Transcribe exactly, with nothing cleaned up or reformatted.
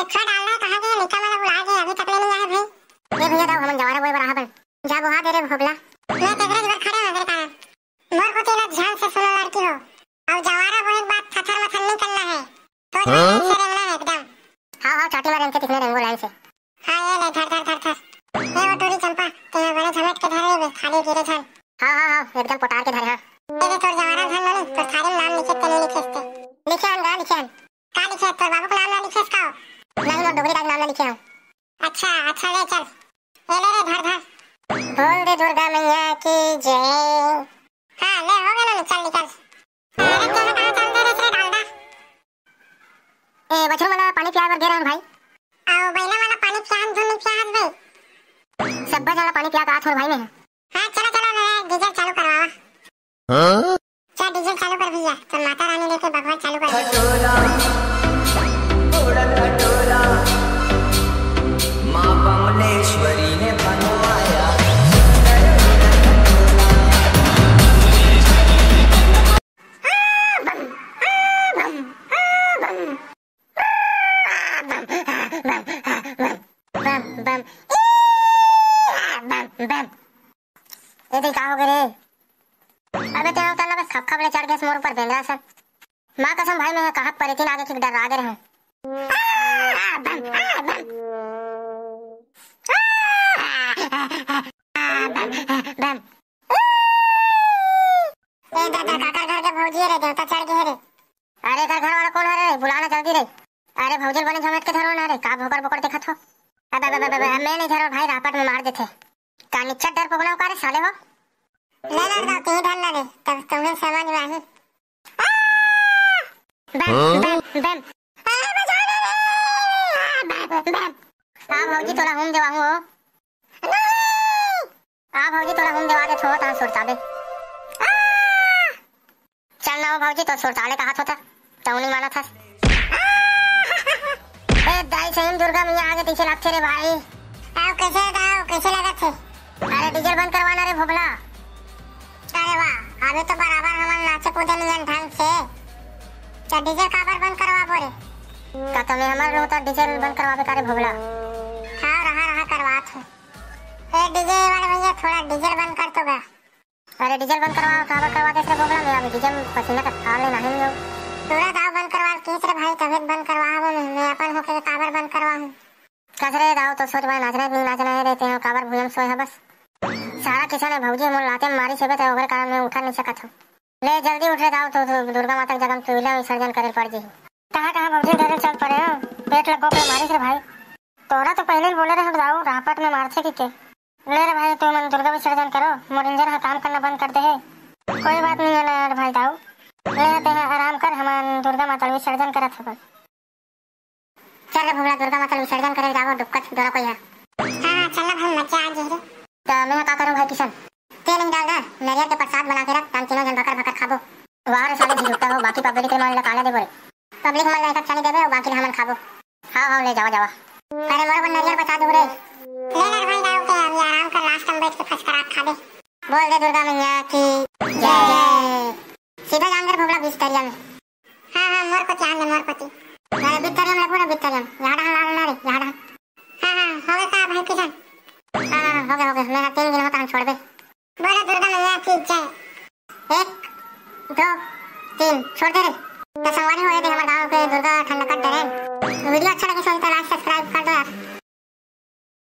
छोड़ डालना है, कहाँ गए? लइका मन ला बुला के अभी तक ले नहीं आए भाई। ए भैया, दाऊ, हमन जवारा बोए बर आहा बन। जा बोहा दे रे भोगला। मैं तेकरे बर खड़े हंव, तेरे कारण। मोर को तेला ध्यान से सुनो लड़की हो। अब जवारा बोए के बाद थथर मथर नहीं करना है। तो हाँ? लाइन से रेंगना है एकदम। हाँ, हाँ, चाटी में रेंग के दिखने रेंगो लाइन से। हाँ, ये ले, धर, धर, धर, धर। ए, वो टूरी चंपा, ते बड़े झमेट के धरे बे, खाली गिरे झन। हाँ, हाँ, हाँ, एकदम पोटार के धरे, हाँ। ए, दे तोर जवारा धन नोनी, तोर थारी में नाम लिखे ते नहीं लिखे ते। लिखे हन गा, लिखे हन। का लिखे? तोर बाबू के नाम ला लिखे का? नहीं, मोर डोकरी दाई के नाम ला लिखे हूँ। अच्छा, अच्छा, ले चल। ए, ले रे, धर, धर। बोल दे दुर्गा मैया की जय। हाँ, ले, हो गया ना, चल निकल। अरे, कहाँ, कहाँ चल दे रे, तेरे डालडा? ए, बछरू वाला पानी पियाए बर गे रहन भाई। आओ, बैला वाला पानी पियान, धुन नहीं पियान बे। सब्बा जन ला पानी पिया का आथोर भाई में। हाँ, चलो, चलो, मैं डीजल चालू करवावा। हाँ? चल, डीजल चालू कर भैया, तो माता रानी लेके भगवान चालू कर दे। माँ बमलेश्वरी ने बनवाया। बम, बम, बम, बम। बम, बम, ई, बम, बम। ए दे, का हो गे रे? अबे ते उतर लगा, खप खप ले चढ़ गेस मोर ऊपर बेंदरा सन। माँ कसम भाई, मैं कहाँ परेतीन आगे की डर आगे रहूं। आ, बम, आ, बम। आ, बम, बम। ए दादा, काकर घर के भौजी रे, देवता चढ़ गे रे। अरे, एकर घर वाला कोन हरे रे? बुला ना जल्दी रे। अरे, भौजी ल बने झमेट के धरो ना रे, का भोकर बोकर देखत हो? अबे, अबे, अबे, अबे, मैं नहीं धरो भाई, रापट में मार देथे। का निच्चट डर पगला हो का रे साले हो? ले ना दाऊ, तू ही धर ना रे, तब तुम्हें समझ में आही। आ! बम, हाँ? Bomb, bomb. अरे, बचा ले रे। आ, बम, बम। आ भौजी, तोला हूम देवाहूं हो। नहीं। आ भौजी, तोला हूम देवा देथों, तहां सुरताबे। आ! चल ना ओ भौजी, तो सुरताले कहाथों त, तहूं नहीं मानत हस। ए दाई, सही में दुर्गा मैया आगे तइसे लगथे रे भाई। आओ, कैसे दाऊ, कैसे लगत हे? अरे डीजल बंद करवाना रे भोभला। अरे वाह, अभी तो बराबर हमन नाचे कूदे नियन ढंग से। त डीजल काबर बंद करवाबो रे? का तमे हमर लो त डीजल बंद करवाबे का रे भोभला? हाँ, रहा, रहा, करवात हूँ। ए डीजे वाले भैया, थोड़ा डीजल बंद कर तो गा। अरे डीजल बंद करवा, काबर करवा देस रे भोभला? मैं अभी डीजल में पसीना का ठार ले नाहे नहीं हो। तोरा दाऊ बंद करवा केस रे भाई, तबे त बंद करवा हबो मैं, मैं अपन होके काबर बंद करवा हूँ? कस रे दाऊ, तो सोच भाई नाचना नहीं नाचना है रे, ते काबर भुइयां में सोए है बस। सारा किसन है भौजी मोर लाते में मारी सेबे, ते ओकर कारण मैं उठा नहीं सकत हूँ। ले जल्दी उठ रे दाऊ, तो, तो दुर्गा माता के जगह में तू इला विसर्जन करे पड़ जही। कहाँ, कहाँ भौजी धरे चल पड़े हो? पेट ल गोप ले मारिस रे भाई। तोरा तो पहले ही बोले रहे दाऊ, रापट में मारथे कि के। ले रे भाई, तू मन दुर्गा विसर्जन करो, मोर इंजन ह काम करना बंद कर दे हे। कोई बात नहीं है ना यार भाई दाऊ। ले तेहा आराम कर, हमन दुर्गा माता ल विसर्जन करत हवन। चल रे भोभला, दुर्गा माता ल विसर्जन करे जाबो, डुबकत दोनों कोई ह। हाँ, हाँ, चल ना भाई, मजा आ जाही रे। त मैं ह का करूँ भाई किसन? ते नहीं डाल ना, नरियर के प्रसाद बना के रख, हम तीनों जन भकर भकर खाबो। वाह रे साले झिझुट्टा हो, बाकी पब्लिक के मन ला काला देबो रे। पब्लिक मन ला एक एक छानी देबे, बाकी ला हमन खाबो। हाँ, हाँ, ले जावा, जावा। अरे मोर बर नरियर बचा दू रे। ले ना रे भाई दाऊ के, अभी आराम कर, लास्ट में बैठ के फसकरात खाबे। बोल दे दुर्गा मैया की जय। सीधा जान दे भोभला बीच तरिया में। हाँ, हाँ, मोर कोती आन ले, मोर कोती। अरे, बित्तरियम ले पूरा बित्तरियम। यहाँ डहन ला ना रे, यहाँ डहन। हाँ, हाँ, हो गए का भाई किसन? हाँ, हाँ, हो गए, हो गए। मैं तीन गिनहूँ तहन छोड़बे। बोलो दुर्गा मैया की जय। एक, दो, तीन, छोड़ दे रे। तो संगवारी हो, ये दे हमर गाँव के दुर्गा ठंडा कट दे रे। वीडियो अच्छा लगे सो तो like, subscribe,